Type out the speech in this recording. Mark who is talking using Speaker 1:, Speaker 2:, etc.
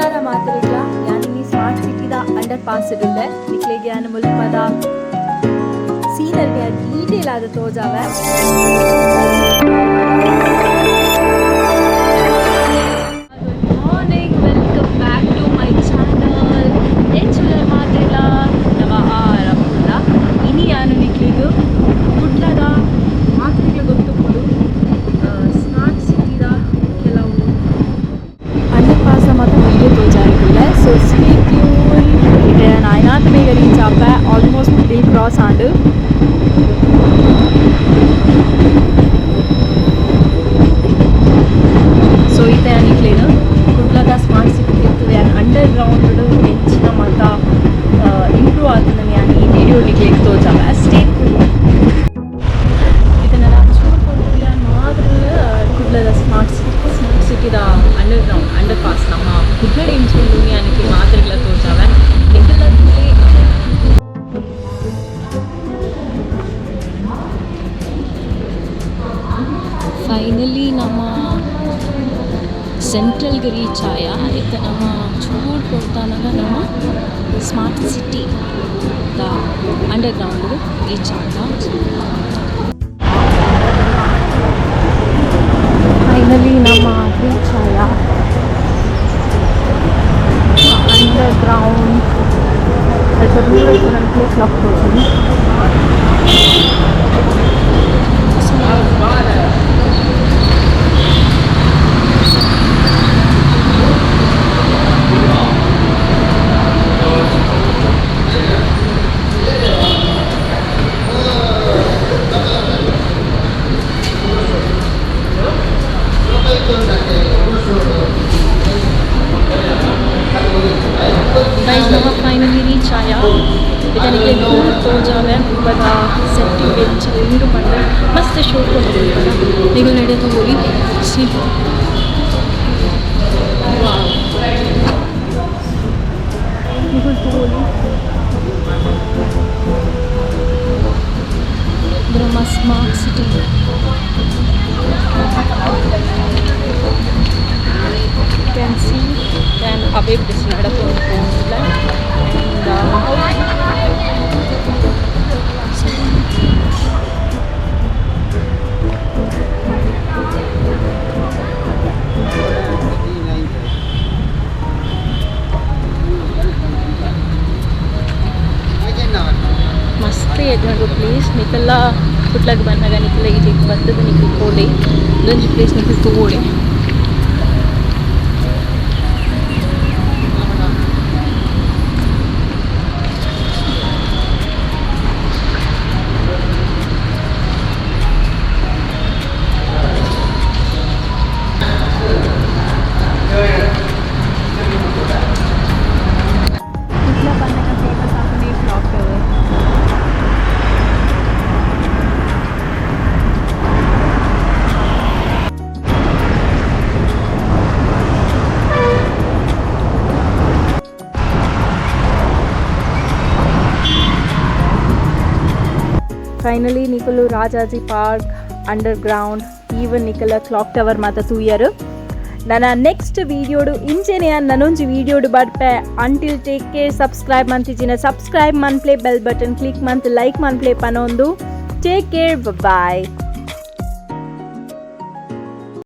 Speaker 1: ನಮಸ್ಕಾರ ಮಾತೆರೆಗ್ಲ. ಯಾನ್ ಸ್ಮಾರ್ಟ್ ಸಿಟಿದ ಅಂಡರ್ ಪಾಸ್ ಇಡುಲ್ಲೆ. ನಿಕ್ಲೆಗ್ ಯಾನ್ ಮುಲ್ಪದ ಸೀನರಿ ಡೀಟೇಲ್ ಆದ್ ತೋಜಾವೆ. Good morning, welcome back to my channel. ಎಂಚ ಮಾತೆರ್ಲ? ನಮ್ಮ ಆರಾಮುಲ್ಲ. ಇನಿ ಯಾನು ನಿಕ್ಲೆಗ್ ಕುಡ್ಲದ, ಮಾತೆರೆಗ್ಲ ಗೊತ್ತುಪ್ಪುಂಡು, ಸ್ಮಾರ್ಟ್ ಸಿಟಿದ ಕೆಲವು ಅಂಡರ್ ಪಾಸ್ ಮಾತ ವಿಡಿಯೋ ತೋಜಾರಿಗುಲ್ಲೆ. So stay tune. ಇತ್ತೆ ಆಯಿನಾತ್ ಬೇಗ ರೀಚ್ ಆಪೆ. Almost middle cross and. So ಇತ್ತೆ ನಿಕ್ಲೆಗ್ ಕುಡ್ಲದ ಸ್ಮಾರ್ಟ್ ಸಿಟಿ ಇರ್ತದೆ. ಯಾನ್ ಅಂಡರ್ ಗ್ರೌಂಡ್ ಎಂಚಿನ ಮಾತ ಇಂಪ್ರೂವ್ ಆತುಂಡು, ಯಾನ್ ಈ ವಿಡಿಯೋ ನಿಕ್ಲೆಗ್ ತೋಜಾವೆ. Stay tune. ಇದನ್ನೆಲ್ಲ ಚೂರು ಯಾನ್ ಮಾತ್ರ ಕುಡ್ಲದ smart city, smart ಸಿಟಿದ under ground, under pass ನಮ್ಮ ಕುಡ್ಲಡ್ ಎಂಚ ಉಂಡು, ಯಾನ್ ಮಾತೆರೆಗ್ಲ ತೋಜಾವೆ. ನಿಕುಲ್ಲ ತೂಲೆ. ಫೈನಲಿ ನಮ್ಮ ಸೆಂಟ್ರಲ್ಗೆ ರೀಚ್ ಆಯ. ಇತ್ತೆ ನಮ್ಮ ಚೂರು ಪೊರ್ತಾನಗ ನಮ್ಮ smart city the under ground reach ಆತ. ಫೈನಲಿ ನಮ್ಮ ರೀಚ್ ಆಯ ಅಂಡರ್ ಗ್ರೌಂಡ್. ನನ್ನ ಕ್ಲಾಕ್ ತೋರಿಸಿ. ಗೈಸ್, ನಮ್ಮ ಫೈನಲಿ ರೀಚ್ ಆಯ. ಇದನಿಗೆ ದೂರ ತೋಜಾವೆ ಮುಲ್ಪದ ಸೆಟ್ಟಿಂಗ್ ಎಂಚ ಉಂಡು ಪಂಡ. ಮಸ್ತ್ ಶೋಕು ಉಂಡು. ನಿಗುಲು ನಡೆದು ಹೋಗಿ. ಸಿ, ವಾವ್, ನಿಗುಲು ತೂವೊಲಿ. ನಮ್ಮ smart city. Can see and away place ನಡಪೊಂದು ಪೋವೊಂದುಲ್ಲ. And ಮಸ್ತ್ ಎಡ್ಡೆ ಪ್ಲೇಸ್. ನಿಕಲ್ಲ ಕುಡ್ಲಗ್ ಬನ್ನಗ ನಿಕಲ್ಲ ಇಡೆಗ್ ಬತ್ತದ ನಿಕಲ್ ಪೋಲೆ. ಉಂದೊಂಜಿ ಪ್ಲೇಸ್ ನಿಕಲ್ ತೂವೊಡೆ. ಕುಡ್ಲ ಬನ್ನಗ ಫೇಮಸ್ ಆಪುನೆ ಕ್ಲಾಕ್ ಟವರ್. ಫೈನಲಿ ನಿಕುಲು Rajaji park, under ground, even ನಿಕಲ clock tower ಮಾತ ತೂಯರು. ನನ್ನ ನೆಕ್ಸ್ಟ್ ವೀಡಿಯೋಡು ಇಂಚೆನೆ ನನೊಂಜಿ ವೀಡಿಯೋಡು ಬರ್ಪೆ. Until take care. Subscribe ಮಂತಿಜಿನ subscribe ಮನ್ಪ್ಲೆ, bell button click month, like ಮನ್ಪ್ಲೆ ಪನೊಂದು. Take care, bye.